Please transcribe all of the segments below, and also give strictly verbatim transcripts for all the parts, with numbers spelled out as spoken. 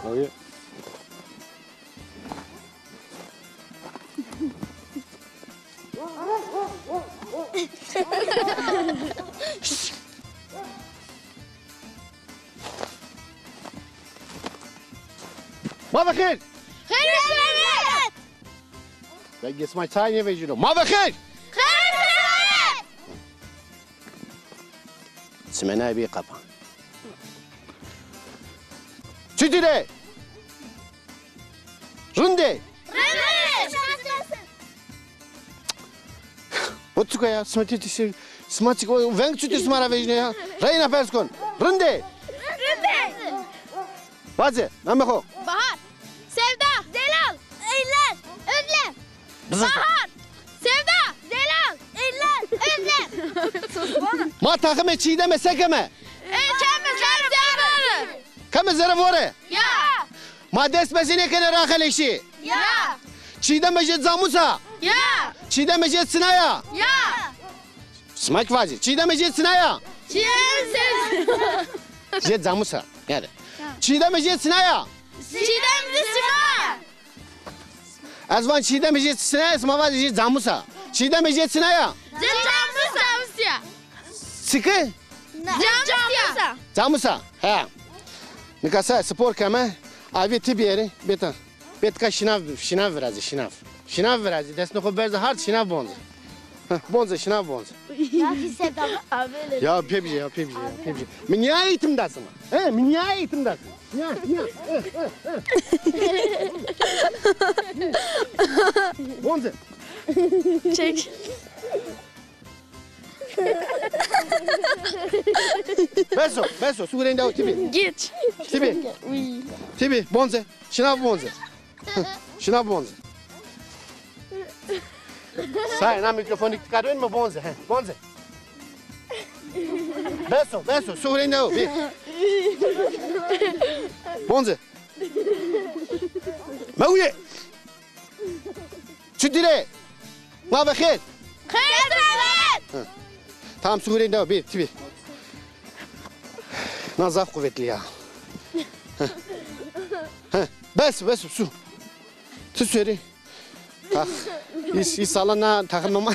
Tabii. Ma bi xêr! Xêr, xêr! Vengê sima çay nêvejîno. Ma bi xêr! Xêr, xêr! Çimenayê bî qapa. Çutir ê? Rind ê? Rind ê. O çik o ya? Sima çi, çi, sima çik o? Veng çutir sima ra vejîno ya? Reyna pers kon. Rind ê? Rind ê. Vaze, namê xo. Bahar. Sevda. Zelal. Eyler. Özlem. Bahar. Sevda. Zelal. Eyler. Özlem. Ma taximê Çîdeme se keme? E, keme zere vore. Keme zere vore? Ya. Ma dest bezî nêkenê raxeleşî? Ya. Çîdeme jê camûs a? Ya. Çîdeme jê çina ya? Ya. Sima kî vacî. Çîdeme jê çina ya? Çîdeme jê... Jê camûs a. Yanî. Çîdeme jê çina ya? Çîdeme jê çina. Ez van Çîdeme jê çina ya, sima vacî jê camûs a. Çîdeme jê çina ya? Jê camûs a. Çiki? Camûs a. Camûs a. He. Nika se spor keme, avê ti bêrê, bêta. Bê tika şinav, şinav virazê, şinav. Şinav virazê, destê xo berzê hard, şinav bonzê. Heh, bonzê, şinav bonzê. Ya ki Sevda. Ya pê bijê, ya pê bijê, ya pê bijê. Mi nîya eğitim dasima? He, mi nîya eğitim dasima? Nîya, nîya. Eh, eh, eh. Bonzê. Çek. Bes o, bes o. Sûreyê dewa, ti bî. Geç. Ti bî. Uy. Ti bî. Bonzê. Şinav bonzê. Şinav bonzê. Say, na mîkrofonî ti kar mi bonzê. He, bonzê. Bes o, bes o. Sûreyê dewa, bî. Bonzê. Mewlî. Çutir ê? Ma bi xêr. Xêr, xêr. Hı. Tamam, sûreyê dewa, bî, ti bî. Na zaf quvetlî ya. Hı. Hı. Bes, bes, su. Tu söyle. Tak. İs, isala na takım ama.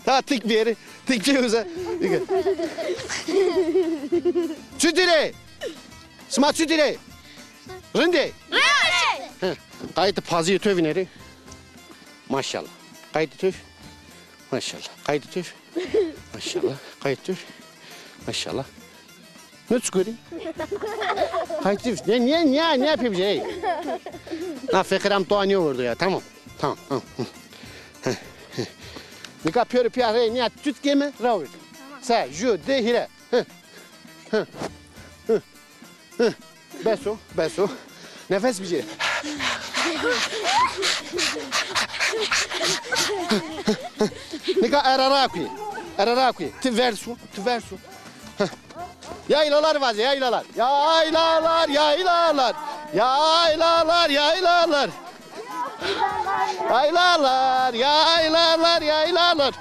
Ta tik bir yeri. Tik bir uza. Çutir ê? Sima çutir ê? Rind ê? Rind ê. Heh. Qaytê pazîyê to vînerî. Maşallah. Qaytê to. Maşallah. Qaytê to. Maşallah. Qaytê to. Maşallah. Ne çıkıyor? Qaytê to. Ne, ne, ne, ne yapayım şey? Na fekiram to ne oldu ya? Tamam. Tamam. Tamam. Hı. Hı. Hı. Nika piyori piyare ne tut gemi ravur. Tamam. Se, ju, de, hire. Hı. Hı. Hı. Hı. Bes o, bes o. Nefes bicê. Nika erara kuy. Erara kuy. Ti versu, ti versu. Hı. Yaylalar vaze, yaylalar. Yaylalar, yaylalar. Yaylalar, yaylalar. Yaylalar, yaylalar, yaylalar.